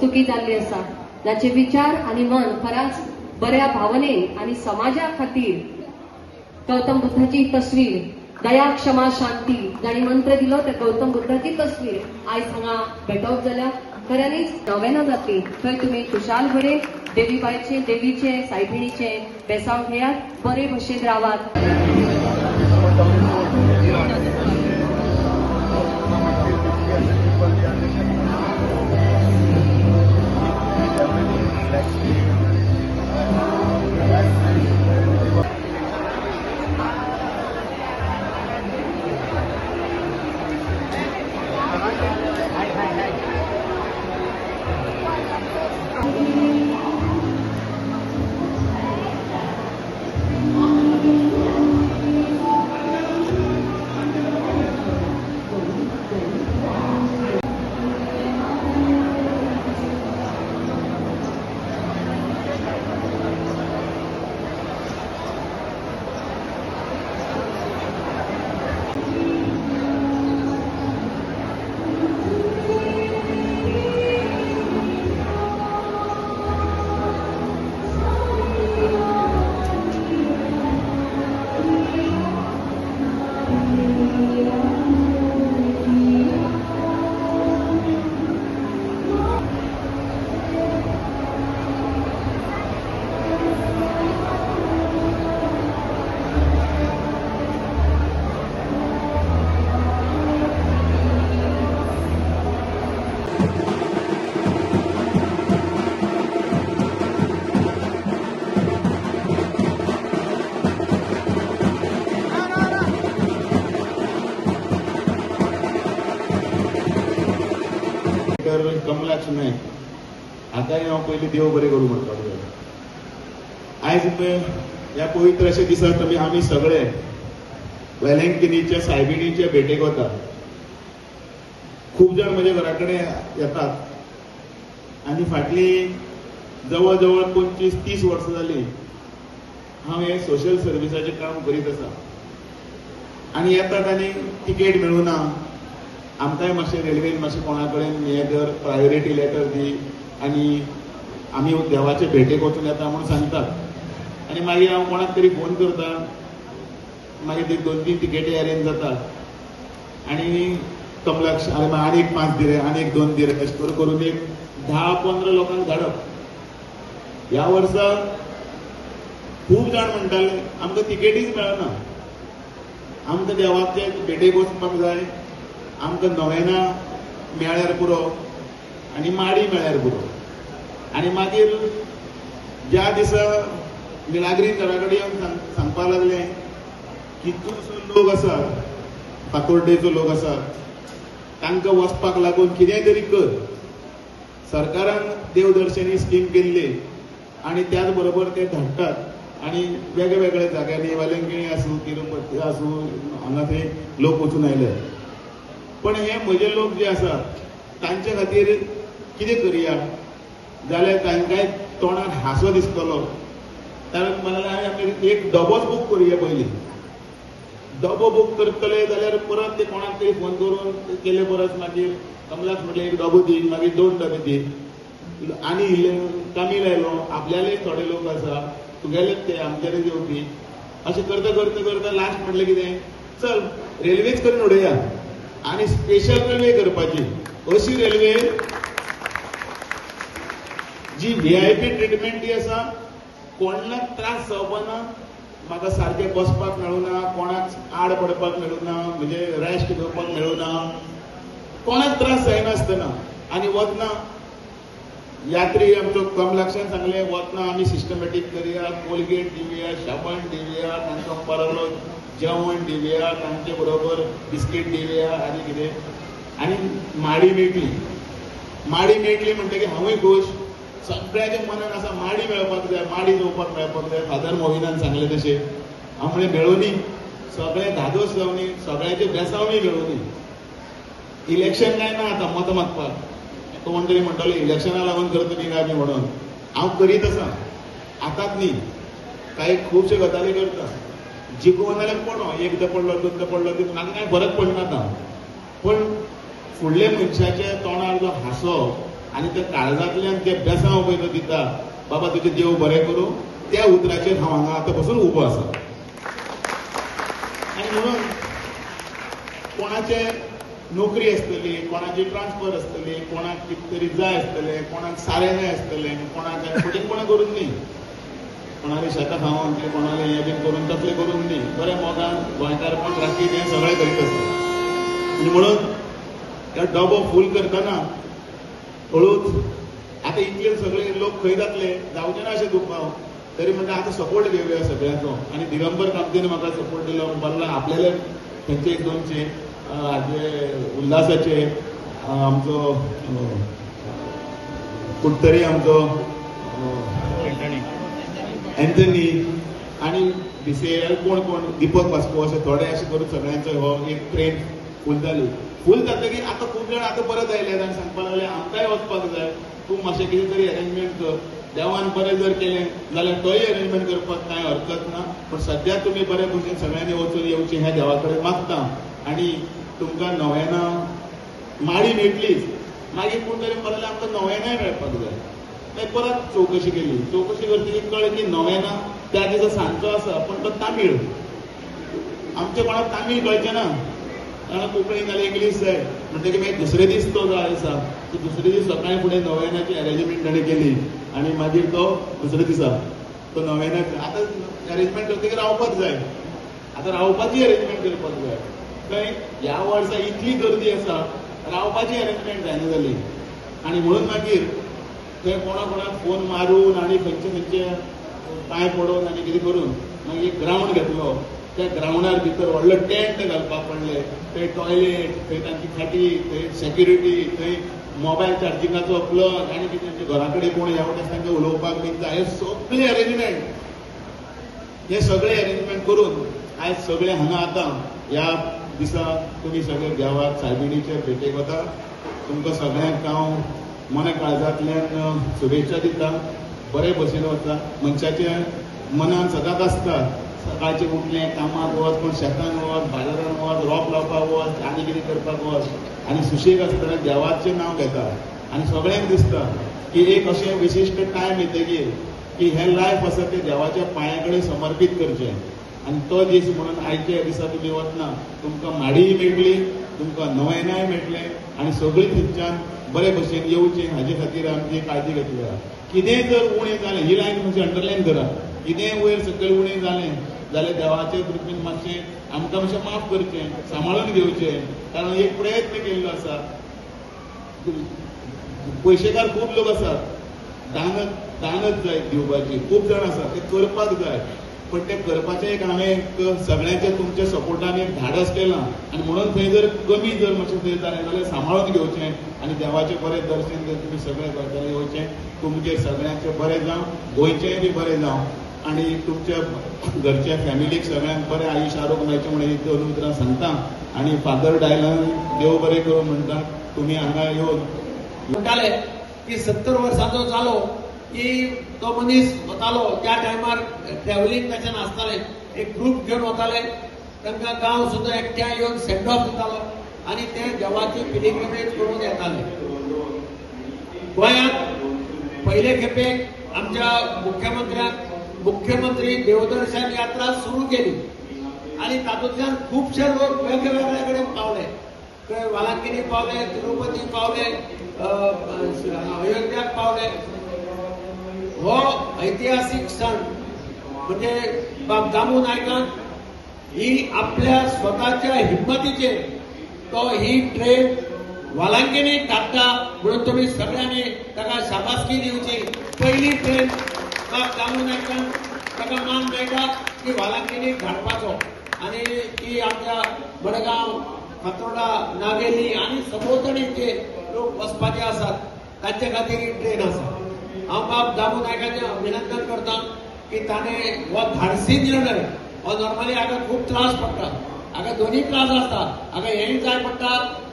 हस्तुकी जाल्ली आसा, जाचे विचार आनी मन खराच बऱ्या भावनेन आनी समाजा खातीर गौतम बुद्धाची तस्वीर दया क्षमा शांती जाणी मंत्र दिलो त्या गौतम बुद्धाची तस्वीर आयज हांगा भेटोवप जाल्या. खऱ्यांनीच नवेना जातली थंय तुमी खुशाल बरे देवीबायचे देवीचे सायबिणीचे बेसांव घेयात, बरे भशेन रावात. कमलाक्ष नायक आतां हांव पयलीं देव बरें करूं म्हणपाक जाय. आयज ह्या पवित्र अशे दिसा तुमी आमी सगळे वेलंकिनीच्या सायबिणीच्या भेटेक वता. खूब जाण म्हज्या घरा कडेन येतात आनी फाटली जवळ जवळ 25-30 वर्सां जालीं हांव हें सोशल सर्विसाचें काम करीत आसा. आनी येतात आनी तिकेट मेळुना, आमकांय मातशें रेल्वेन मातशें कोणा कडेन हें कर, प्रायोरिटी लेटर दी आनी आमी देवाचे भेटेक वचून येता म्हूण सांगतात. आनी मागीर हांव कोणाक तरी फोन करता, मागीर ते 2-3 तिकेटी अरेंज जातात आनी कमलाक्ष आनी एक 5 दिरे आनी एक 2 दिरे अशें करून करून एक 10-15 लोकांक धाडप. ह्या वर्सा खूब जाण म्हणटाले आमकां तिकेटीच मेळना, आमकां देवाचे भेटेक वचपाक जाय, आमकां नवेना मेळ्यार पुरो आनी माडी मेळ्यार पुरो. आनी मागीर ज्या दिसा मिलाग्रीन घरा कडेन येवन सांगपाक लागले कितलोसो लोक आसा, फातोड्डेचो लोक आसा, तांकां वचपाक लागून कितेंय तरी कर. सरकारान देवदर्शनी स्कीम केल्ली आनी त्याच बरोबर ते धाडटात आनी वेगळे वेगळ्या जाग्यांनी वेलंकिणी आसूं तिरुपती आसूं हांगा थंय लोक वचून आयले. पण हे म्हजे लोक जे आसात तांचे खातीर कितें करुया जाल्यार तांकांय तोंडार हांसो दिसतलो. कारण म्हणलें आमी एक डबोच बूक करुया. पयलीं डबो बूक करतले जाल्यार परत ते कोणाक तरी फोन करून केले परत मागीर कमलाक म्हटलें एक डबो दी, मागीर 2 डबे दी आनी इल्ले कमी लायलो, आपल्याले थोडे लोक आसा तुगेलेच ते आमगेले येवपी. अशें करता करता करता लास्ट म्हटलें कितें, चल रेल्वेच करून उडोवया आनी स्पेशल रेल्वे करपाची, अशी रेल्वे जी व्हीआयपी ट्रिटमेंट ती आसा, कोणाक त्रास जावपाना, म्हाका सारकें बसपाक मेळुना, कोणाक आड पडपाक मेळुना, म्हणजे रेस्ट घेवपाक मेळुना, कोणाक त्रास जायनासतना. आनी वतना यात्री आमचो कमलाक्षान सांगलें वतना आमी सिस्टमॅटीक करया, कोलगेट दिवया, साबण दिवया, तांकां परलो जेवण दिवया, तांचे बरोबर बिस्कीट दिवया आनी कितें. आनी माडी मेळटली, माडी मेळटली म्हणटकीर हांवूय खोश. सगळ्याच्या मनान आसा माडी मेळपाक जाय, माडी जेवपाक मेळपाक जाय. फादर मोविनान सांगलें तशें हांव म्हणलें मेळोनी, सगळे धादोस जावनी, सगळ्याचे बेसावणी मेळोनी. इलेक्शन काय ना आतां मतां मागपाक, कोण तरी म्हणटालो इलेक्शना लागून करता न्ही काय बी म्हणून. हांव करीत आसा, आतांच न्ही, कांय खुबश्यो गजाली करता. जिखून जाल्यार पडो, एकदां पडलो दोनदां पडलो तितून म्हाका कांय फरक पडना आतां. पण फुडल्या मनशाच्या तोंडार जो हांसो आनी त्या काळजांतल्यान ते बेसांव पळय तो दिता, बाबा तुजें देव बरें करूं, त्या उतराचेर हांव हांगा आतां बसून उबो आसा. आनी म्हणून कोणाचे नोकरी आसतली, कोणाची ट्रान्सफर आसतली, कोणाक कितें तरी जाय आसतलें, कोणाक सारें जाय आसतलें, कोणाक फटींगपणां करून न्ही, कोणाले शेतां खावन कोणाले हें बीन करून तसलें करून न्ही, बरें मोगान गोंयकारपण राखीत हें सगळें करीत आसता. आनी म्हणून ह्या डबो फूल करतना हळूच आतां इतले सगळे लोक खंय जातले, जावचे ना अशें दुबाव, तरी म्हणटा आतां सपोर्ट घेवया सगळ्यांचो. आनी दिगंबर कामतीन म्हाका सपोर्ट दिलो, म्हणपाक आपल्याले थंयचे एक दोनशे हाजे उल्हासाचे आमचो कुडतरी आमचो एंथनी आनी डिसेल कोण कोण दीपक वास्को अशे थोडे अशें करून सगळ्यांचो हो एक ट्रेन फूल जाली. फूल जातकीर आतां खूब जाण आतां परत आयले आनी सांगपाक लागले आमकांय वचपाक जाय, तूं मातशें कितें तरी अरेंजमेंट कर. देवान बरें जर केलें जाल्यार तोय अरेंजमेंट करपाक कांय हरकत ना, पूण सद्या तुमी बरे भशेन सगळ्यांनी वचून येवचें ह्या देवा कडेन मागता. आनी तुमकां नव्याना माडी मेळटलीच, मागीर कोण तरी म्हणलें आमकां नव्यानाय मेळपाक जाय. मागीर परत चवकशी केली, चवकशी करतकीर कळ्ळें की नव्याना त्या दिसा सांजचो आसा, पूण तो तामीळ, आमच्या कोणाक तामीळ कळचें ना, कारण कोंकणी जाल्यार इंग्लीश जाय. म्हणटकीर मागीर दुसरे दीस तो जाय आसा, तो दुसरे दीस सकाळी फुडें नव्यानाची अरेंजमेंट ताणें केली आनी मागीर तो दुसरे दिसा तो नव्यानाक आतां अरेंजमेंट करतकीर रावपाक जाय, आतां रावपाची अरेंजमेंट करपाक जाय. थंय ह्या वर्सा इतली गर्दी आसा, रावपाची अरेंजमेंट जायना जाली. आनी म्हणून मागीर थंय कोणा कोणाक फोन मारून आनी खंयचे खंयचे पांय पडोवन आनी कितें करून मागीर एक ग्रावंड घेतलो. त्या ग्रावंडार भितर व्हडलो टेंट घालपाक पडले, थंय टॉयलेट, थंय तांची खाटी, थंय सेक्युरिटी, थंय मोबायल चार्जिंगाचो प्लग आनी कितें तांच्या घरा कडेन कोण ह्या वटेन तांकां उलोवपाक बीन जाय, हे सगळे अरेंजमेंट, हे सगळे अरेंजमेंट करून आयज सगळे हांगा आतां ह्या दिसा तुमी सगळे देवाक सायबिणीचे भेटेक वता. तुमकां सगळ्यांक हांव मना काळजांतल्यान शुभेच्छा दिता. बरे भशेन वता. मनशाच्या मनान सदांच आसता सकाळचें उठलें कामाक वच, कोण शेतान वच, बाजारान वच, रोप लावपाक वच, आनी कितें करपाक वच, आनी सुशेग आसतना देवाचें नांव घेता. आनी सगळ्यांक दिसता की एक अशें विशिश्ट टायम येतकीर की हें लायफ आसा तें देवाच्या पांया कडेन समर्पीत करचें. आनी तो दीस म्हणून आयच्या दिसा तुमी वतना तुमकां माडीय मेळटली, तुमकां नवेनाय मेळटलें आनी सगळीं थंयच्यान बरे भशेन येवचें हाजे खातीर आमची काळजी घेतल्या. कितेंय जर उणें जालें, ही लायन मातशी अंडरलायन करा, कितेंय वयर सकयल उणें जालें जाल्यार देवाचे कृपेन मातशें आमकां मातशें माफ करचें, सांबाळून घेवचें, कारण एक प्रयत्न केल्लो आसा. पयशेकार खूब लोक आसात, दानत जाय दिवपाची खूब जाण आसात, ते करपाक जाय, पण ते करपाचें एक हांवें एक सगळ्यांच्या तुमच्या सपोर्टान एक धाडस केलां. आनी म्हणून थंय जर कमी जर मातशें थंय जालें जाल्यार सांबाळून घेवचें आनी देवाचें बरें दर्शन जर तुमी सगळे करतले येवचें, तुमचें सगळ्यांचें बरें जावं, गोंयचेंय बी बरें जावं आनी तुमच्या घरच्या फॅमिलीक सगळ्यांक बरें आयुश्य आरोग्य मेळचें म्हणून ही दोन उतरां सांगता. आनी फादर डायलन देव बरें करूं म्हणटा, तुमी हांगा येवन म्हणटाले की 70 वर्सांचो जालो की तो मनीस वतालो त्या टायमार ट्रॅव्हलिंग ताचें नासतालें, एक ग्रूप घेवन वताले, तांकां गांव सुद्दां एकट्या येवन सेंड ऑफ दितालो आनी ते देवाची पिलिग्रिमेज करून येताले. गोंयांत पयले खेपेक आमच्या मुख्यमंत्र्यान मुख्यमंत्री देवदर्शन यात्रा सुरू केली आनी तातूंतल्यान खुबशे लोक वेगवेगळ्या कडेन पावले, थंय वालांकिनी पावले, तिरुपती पावले, अयोध्याक पावले. हो ऐतिहासीक क्षण म्हणजे बाब दामू नायकान ही आपल्या स्वताच्या हिंमतीचेर तो ही ट्रेन वालांकिनीक धाडटा म्हणून तुमी सगळ्यांनी ताका शाबासकी दिवची. पयली ट्रेन बाब दामू नायकान ताका मान मेळटा की वालांकिनीक धाडपाचो आनी ती आमच्या मडगांव, फातोर्डा, नावेली आनी सभोवतणी जे लोक वचपाचे आसात तांचे खातीर ही ट्रेन आसा. हांव बाब दामू नायकाचें अभिनंदन करता की ताणें हो धाडसी निर्णय, हो नॉर्मली हाका खूब त्रास पडटा, हाका दोनूय त्रास आसता, हाका हेंय जाय पडटा,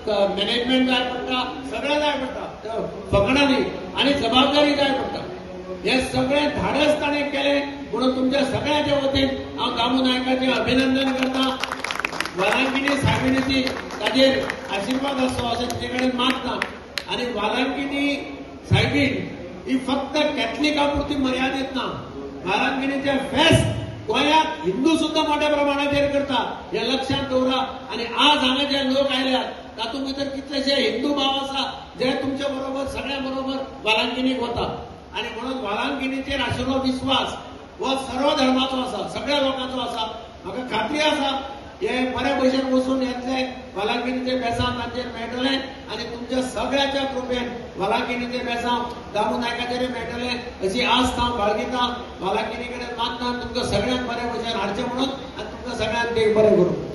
मॅनेजमेंट जाय पडटा, सगळें जाय पडटा, फकणां न्ही आनी जबाबदारी जाय पडटा. हें सगळें धाडस ताणें केलें म्हणून तुमच्या सगळ्यांच्या वतीन हांव दामू नायकाचें अभिनंदन करता. वालांकिनी सायबिणीची ताजेर आशिर्वाद आसचो अशें तिचे कडेन मागता. आनी वालांकिनी सायबीण ही फक्त कॅथलिका पुरती मर्यादीत ना. वालांकिनीचे फेस्त गोंयांत हिंदू सुद्दां मोठ्या प्रमाणाचेर करता हे लक्षात दवरा. आणि आज हांगा जे लोक आयल्यात तातूंत भितर कितलेशे हिंदू भाव आसा जे तुमच्या बरोबर सगळ्या बरोबर वालांकिनीक वता. आणि म्हणून वालांकिनीचेर आशिल्लो विस्वास हो सर्व धर्माचो आसा, सगळ्या लोकांचो आसा. म्हाका खात्री आसा हे बऱ्या भशेन वचून येतले, वालांकिनीचे बेसांव तांचेर मेळटलें आनी तुमच्या सगळ्याच्या कृपेन वालांकिनीचे बेसांव दामू नायकाचेर मेळटलें अशी आस्त हांव बाळगितां. वालांकिनी कडेन मागता तुमकां सगळ्यांक बऱ्या भशेन हाडचें म्हणून आनी तुमकां सगळ्यांक देव बरें करूं.